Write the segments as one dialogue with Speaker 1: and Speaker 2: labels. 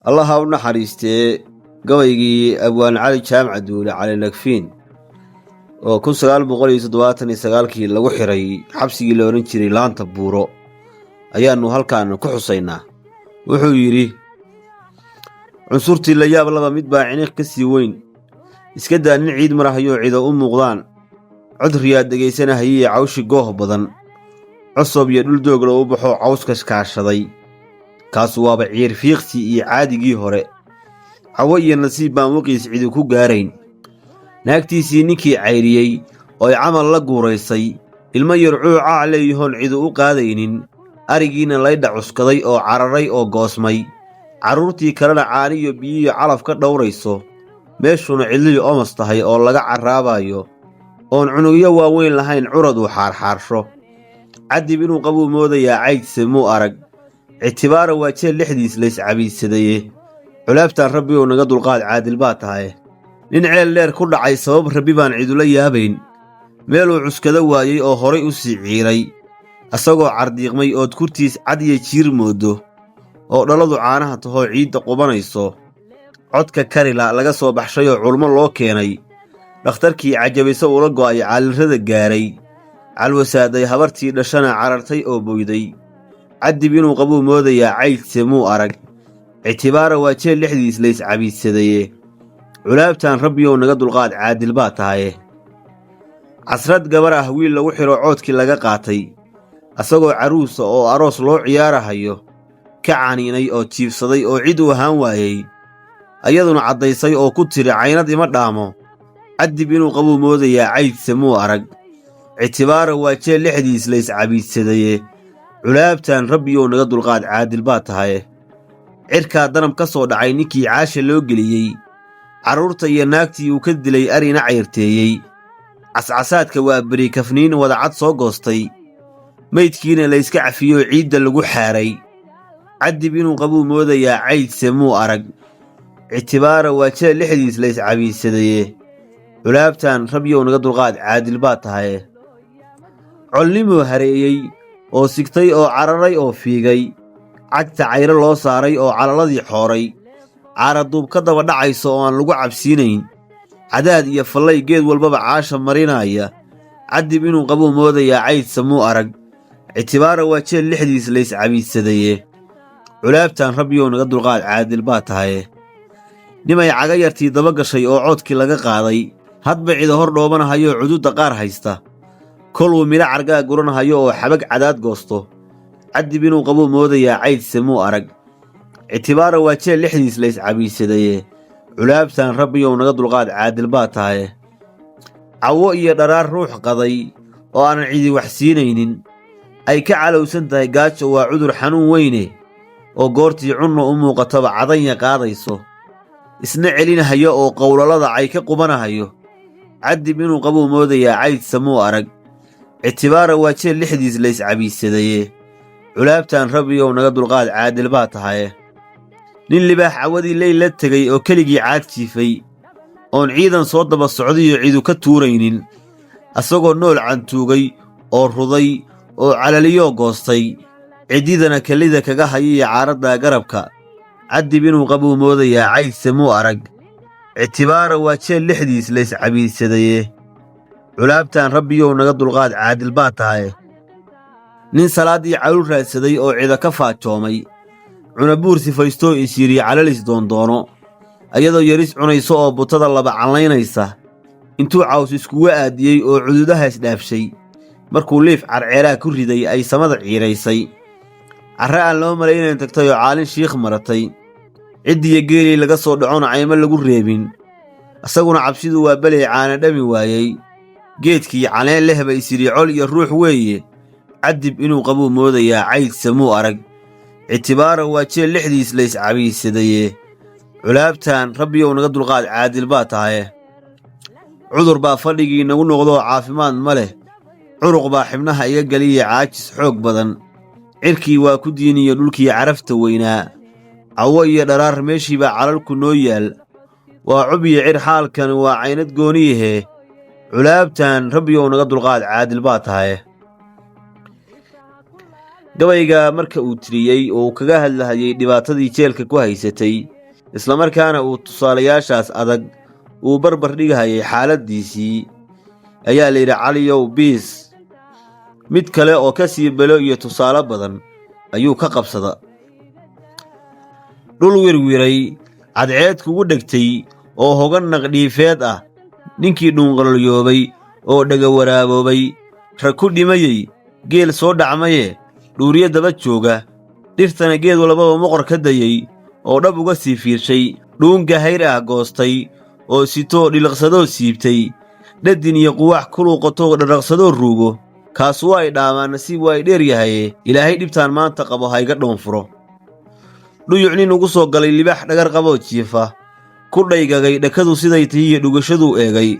Speaker 1: Allaha u naxariistee, gabaygii Abwaan Cali Jaamac Duule, Cali Nagfiin, oo 1979-kii lagu xiray xabsigii la odhan jiray Laanta Buuro, ayaannu halkaan ku xusaynaa. Wuxuu yidhi: "Cunsurtii la yaab laba mid baa ciniq ka sii weyn. Iska daa nin ciid marahayoo cido u muuqdaan, cod riyaad dhegaysanahayaiyo cawshi gooh badan, cosob iyo dhul doogla u baxoo cawska kaashaday. Kaasu waaba ciir fiiqsi iyo caadigii hore. Cawo iyo nasiib baan waqiis cidi ku gaarayn. Naagtiisii ninkii cayriyey oo ay camal la guuraysay, ilmo yar cuucaac leeyahoon cidu u qaadaynin, arigiina laydha cuskaday oo cararay oo goosmay, carruurtii kalena caaniyo biyiyo calaf ka dhowrayso, meeshuna cidliyo omos tahay oo laga carraabayo, oon cunugyo waaweyn lahayn, curad uu xaarxaarsho. Cadib inuu qabuu moodayaa, caydse muu arag. Ictibaara waa jeel dhexdiis layscabiidsadaye. Culaabtaan Rabbi oo naga dulqaad, caadil baa tahay. Nin ceel dheer ku dhacay sabab Rabbi baan cidula yaabayn. Meeluu cuskada waayey oo horay u sii ciiray, asagoo cardiiqmay ood kurtiis cad iyo jiir mooddo, oo dhaladu caanaha tahoo ciidda qubanayso, codka karila laga soo baxshayoo culmo loo keenay, dhakhtarkii cajabayso ula go'ay, caalirrada gaaray, calwasaaday, habartii dhashana carartay oo boyday. Cadib inuu qabuu moodayaa, caydse muu arag. Ictibaara waa jeel dhexdiis layscabiidsadaye. Culaabtaan Rabbiyow naga dulqaad, caadil baa tahaye. Casrad gabar ah wiil lagu xidho coodkii laga qaatay, asagoo caruusa oo aroos loo ciyaarahayo, ka caniinay oo jiibsaday oo cid uu ahaan waayey, ayaduna caddaysay oo ku tidhi: 'Caynad ima dhaamo.' Cadib inuu qabuu moodayaa, caydse muu arag. Ictibaara waa jeel dhexdiis layscabiidsadaye. Culaabtaan Rabbiyow naga dulqaad, caadil baa tahaye. Cirkaa danab ka soo dhacay ninkii caasha loo geliyey, carruurta iyo naagtii uu ka dilay, arina cayrteeyey, cascasaadka waa beri kafniin wadacad soo goostay, maydkiina layska cafiyoo ciidda lagu xaaray. Cadib inuu qabuu moodayaa, caydse muu arag. Ictibaara waa jeel dhexdiis layscabiidsadaye. Culaabtaan Rabbiyow naga dulqaad, caadil baa tahaye. Colnimuu hareeyey oo sigtay oo cararay oo fiigay, cagta cayro loo saaray oo calaladii xooray, caaraduub ka daba dhacaysa oo aan lagu cabsiinayn, cadaad iyo fallay geed walbaba caasha marinaya. Cadib inuu qabuu moodayaa, caydse muu arag. Ictibaara waa jeel dhexdiis layscabiidsadaye. Culaabtaan Rabbiyow naga dulqaad, caadil baa tahaye. Nimay caga yartii daba gashay oo coodkii laga qaaday, hadba cida hor dhoobanahayoo cududda qaar haysta, koluu midho cargaa guranahayo oo xabag cadaad goosto. Cadib inuu qabuu moodayaa, caydse muu arag. Ictibaara waa jeel dhexdiis layscabiidsadaye. Culaabtaan Rabbiyow naga dulqaad, caadil baa tahaye. Cawo iyo dharaar ruux qaday oo aanan cidi wax siinaynin, ay ka calowsan tahay gaajo, waa cudur xanuun weyne, oo goortii cunna u muuqataba cadanya qaadayso, isna celinahayo oo qowlalada cay ka qubanahayo. Cadib inuu qabuu moodayaa, caydse muu arag. Ictibaara waa jeel dhexdiis layscabiidsadaye. Culaabtaan Rabbiyow naga dulqaad, caadil baa tahaye. Nin libaax cawadii leyl la tegey oo keligii caad jiifay, oon ciidan soo daba socdayo cidu ka tuuraynin, asagoo nool cantuugay oo ruday oo calaliyoo goostay, ciddidana kelida kaga hayaiyo caaradda garabka. Cadib inuu qabuu moodayaa, caydse muu arag. Ictibaara waa jeel dhexdiis layscabiidsadaye. Culaabtaan Rabbiyow naga dulqaad, caadil baa tahaye. Nin salaaddii calul raadsaday oo cida ka faajoomay, cunabuur sifaystoo isyidhi calalis doondoono, ayadoo yaris cunayso oo butada laba canlaynaysa, intuu caws iskugu aadiyey oo cududaha isdhaafshay, markuu liif carceeraa ku riday, ay samada ciiraysay, carre aan loo malaynayn tagtay oo caalin shiikh maratay, ciddiyo geelii laga soo dhacona caymo lagu reebin, isaguna cabsidu waa belay caana dhami waayey, geedkii caleen lehba isyidhi col iyo ruux weeye. Cadib inuu qabuu moodayaa, caydse muu arag. Ictibaara waa jeel dhexdiis layscabiidsadaye. Culaabtaan Rabbiyow naga dulqaad, caadil baa tahaye. Cudur baa fadhigii nagu noqdoo caafimaad ma leh. Curuq baa xibnaha iga geliya caajis xoog badan. Cirkii waa ku diiniyo dhulkii carafta weynaa. Cawo iyo dharaar meeshii baa calalku noo yaal. Waa cub iyo cir xaalkani, waa caynad gooniyahee. Culaabtaan Rabbiyow naga dulqaad, caadil baa tahaye." Gabayga marka uu tiriyey oo uu kaga hadlahayay dhibaatadii jeelka ku haysatay. Islamarkaana uu tusaalayaashaas adag uu barbar dhigahayay xaaladdiisii, ayaa la yidhi, "Caliyow biis." Mid kale oo ka sii belo iyo tusaale badan ayuu ka qabsada. Dhul wirwiray, cadceed kugu dhegtay oo hogan naqdhiifeed ah, ninkii dhuunqalolyoobay oo dhega waraaboobay, rag ku dhimayey, geel soo dhacmaye, dhuuriyo daba jooga, dhirtana geed walbaba moqor ka dayey oo dhab uga sii fiirshay, dhuun gahayr ah goostay oo sitoo dhiliqsadoo siibtay, dhadin iyo quwaax ku luuqatoo dharaqsadoo ruugo, kaasu waa ay dhaamaa, nasiib waa ay dheer yahaye, Ilaahay dhibtaan maanta qabo ha iga dhoonfuro. Dhuyuc nin ugu soo galay libaax dhagar qaboo jiifa, ku dhaygagay dhakadu siday tahi iyo dhugashaduu eegay,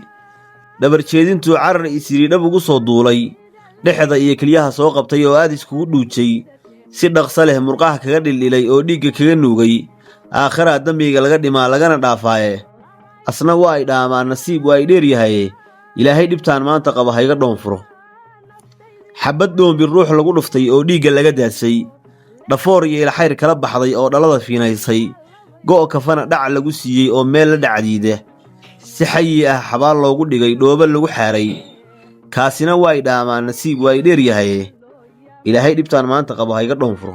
Speaker 1: dhabarjeedintuu carar isyidhi dhab ugu soo duulay, dhexda iyo kelyaha soo qabtay oo aad iskugu dhuujay, si dhaqso leh murqaha kaga dhildhilay oo dhiigga kaga nuugay, aakharaa dembiga laga dhimaa lagana dhaafaaye, asna waa ay dhaamaa, nasiib waa ay dheer yahaye, Ilaahay dhibtaan maanta qabo ha iga dhoonfuro. Xabbad dhoombi ruux lagu dhuftay oo dhiigga laga daadsay, dhafoor iyo ilxayr kala baxday oo dhalada fiinaysay, go' kafana dhac lagu siiyey oo meel la dhacdiida, si xayi ah xabaal loogu dhigay, dhoobo lagu xaaray, kaasina waa ay dhaamaa, nasiib waa ay dheer yahaye, Ilaahay dhibtaan maanta qabo ha iga dhoonfuro.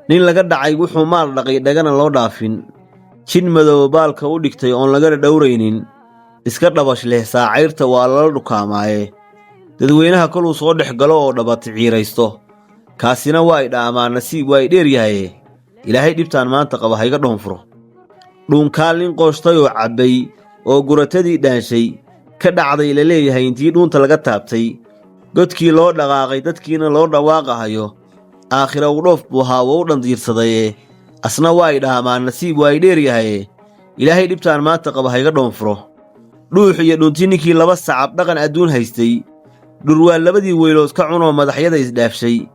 Speaker 1: Nin laga dhacay wuxuu maal dhaqay dhagana loo dhaafin, jin madooba baalka u dhigtay oon lagana dhowraynin, iska dhabash leh saacayrta waa lala dhukaamaaye, dadweynaha koluu soo dhex galo oo dhabati ciiraysto, kaasina waa ay dhaamaa, nasiib waa ay dheer yahaye, Ilaahay dhibtaan maanta qabo ha iga dhoonfuro. Dhuunkaal nin qooshtay oo cabbay oo guratadii dhaanshay ka dhacday la leeyahay, intii dhuunta laga taabtay, godkii loo dhaqaaqay, dadkiina loo dhawaaqahayo, aakhira udhoof buu ahaa waa u dhandiirsadaye, asna waa ay dhaamaa, nasiib waa ay dheer yahaye, Ilaahay dhibtaan maanta qabo ha iga dhoonfuro. Dhuux iyo dhunti ninkii laba sacab dhaqan adduun haystay, dhurwaa labadii weylood ka cunoo madaxyada isdhaafshay,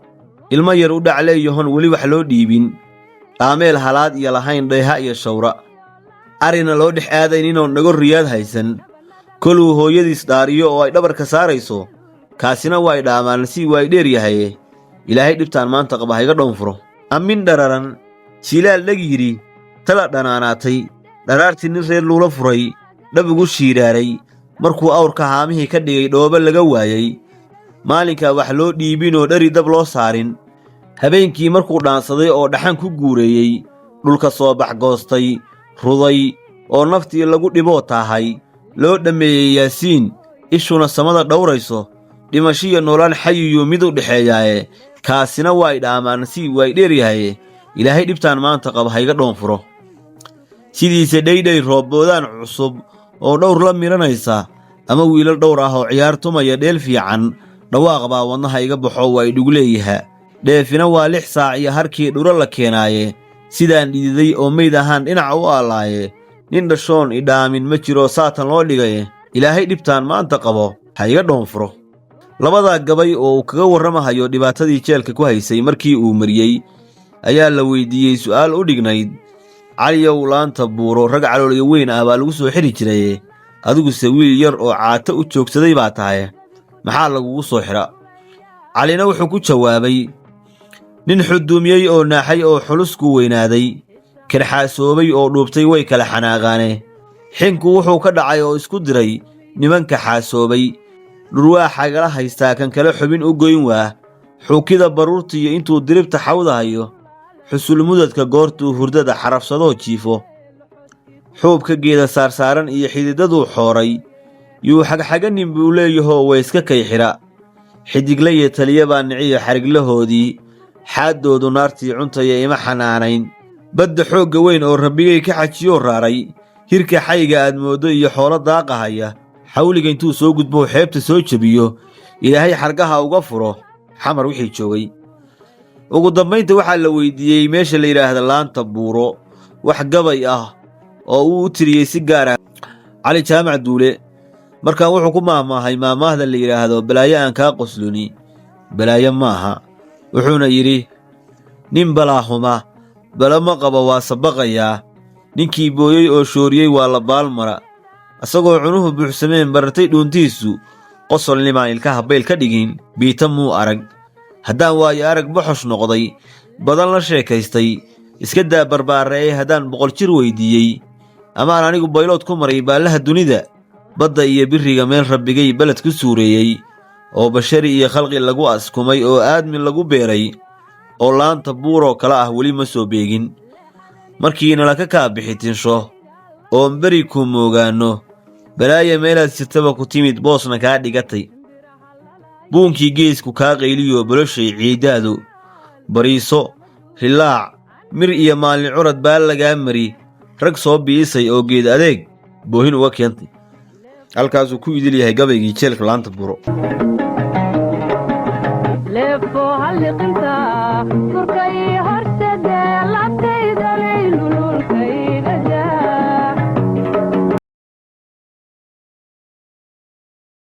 Speaker 1: ilmo yar u dhacleeyahon weli wax loo dhiibin, dhaameel halaad iyo lahayn dheeha iyo shawra, arina loo dhex aadayninoo dhago riyaad haysan, koluu hooyadiis dhaariyo oo ay dhabarka saarayso, kaasina waa ay dhaamaa, nasiib waa ay dheer yahaye, Ilaahay dhibtaan maanta qaba ha iga dhoonfuro. Ammin dhararan jiilaal dheg yidhi, tala dhanaanaatay, dharaartii nin reer luula furay, dhab ugu shiidhaaray, markuu awrka haamihii ka dhigay dhoobo laga waayey, maalinkaa wax loo dhiibinoo dhari dab loo saarin, habeenkii markuu dhaansaday oo dhaxan ku guureeyey, dhulka soo bax goostay, ruday oo naftii lagu dhiboo taahay, loo dhammeeyey Yaasiin, ishuna samada dhowrayso, dhimashiyo noolaan xayiyuu mid u dhexeeyaaye, kaasina waa ay dhaamaa, nasiib waa ay dheer yahaye, Ilaahay dhibtaan maanta qaba ha iga dhoonfuro. Sidiisa dhaydhay roobboodaan cusub oo dhowr la miranaysa, ama wiilal dhowr ah oo ciyaar tumaya dheel fiican, dhawaaq baa wadnaha iga baxo waa idhugu leeyaha, dheefina waa 6 saac iyo harkii dhuro la keenaaye, sidaan dhididay oo meyd ahaan dhinaca u allaaye, nin dhashoon idhaamin ma jiro saatan loo dhigaye, Ilaahay dhibtaan maanta qabo ha iga dhoonfuro. Labadaa gabay oo uu kaga warramahayo dhibaatadii jeelka ku haysay markii uu mariyey, ayaa la weydiiyey su'aal u dhignayd: "Caliyow, laanta buuro rag caloolyo weyn ah baa lagu soo xidhi jiraye, adiguse wiil yar oo caato u joogsaday baa tahay, maxaa lagugu soo xidha?" Calina wuxuu ku jawaabay: "Nin xuduumiyey oo naaxay oo xulusku weynaaday, karxaasoobay oo dhuubtay way kala xanaaqaane, xinku wuxuu ka dhacay oo isku diray nimanka xaasoobay, dhurwaa xagala haystaa kan kale xubin u goyn waa, xuukida baruurtiiyo intuu diribta xawdahayo, xusulmudadka goortuu hurdada xarafsadoo jiifo, xuubka geeda saarsaaran iyo xididaduu xooray, yuu xagxaganin buu leeyahoo wayska kay xidha, xidigle iyo taliya baa niciyo xariglahoodii, xaaddoodu naartii cuntaya ima xanaanayn, badda xoogga weyn oo rabbigay ka xajiyoo raaray, hirka xayga aad mooddo iyo xoolo daaqahaya, xawliga intuu soo gudboo xeebta soo jebiyo, Ilaahay xargaha uga furo Xamar wixii joogay." Ugu dambaynta waxaa la weydiiyey meesha la yidhaahda laanta buuro wax gabay ah oo uu u tiriyey si gaar ah Cali Jaamac Duule. Markaa wuxuu ku maahmaahay maahmaahda la yidhaahdo "Balaayo aan kaa qosluni balaayo maaha", wuxuuna yidhi: "Nin balaahuma balo ma qabo waa sabaqayaa, ninkii booyey oo shooriyey waa la baalmara, isagoo cunuhu buuxsameen barartay dhuuntiisu, qosolnimaan ilkaha bayl ka dhigin biita muu arag, haddaan waayo arag boxosh noqday badan la sheekaystay, Iska daa barbaareeyay haddaan 100 jir weydiiyey, amaan anigu baylood ku maray baallaha dunida, badda iyo biriga meel rabbigay beled ku suureeyey, oo bashari iyo khalqi lagu askumay, oo aadmi lagu beeray, oo laanta buuroo kale ah weli ma soo beegin. Markiina laka kaa bixitinsho oon beri ku moogaanno, balaaya meelaad sirtaba ku timid, boosna kaa dhigatay, buunkii geesku kaa qayliyo, boloshay ciiddaadu bariiso hilaac mir iyo maalin curad baa lagaa mari, rag soo bi'isay oo geed adeeg boohin uga keentay. Halkaasuu ku idil yahay gabaygii Jeelka Laanta Buuro.
Speaker 2: Leefoo halliqin.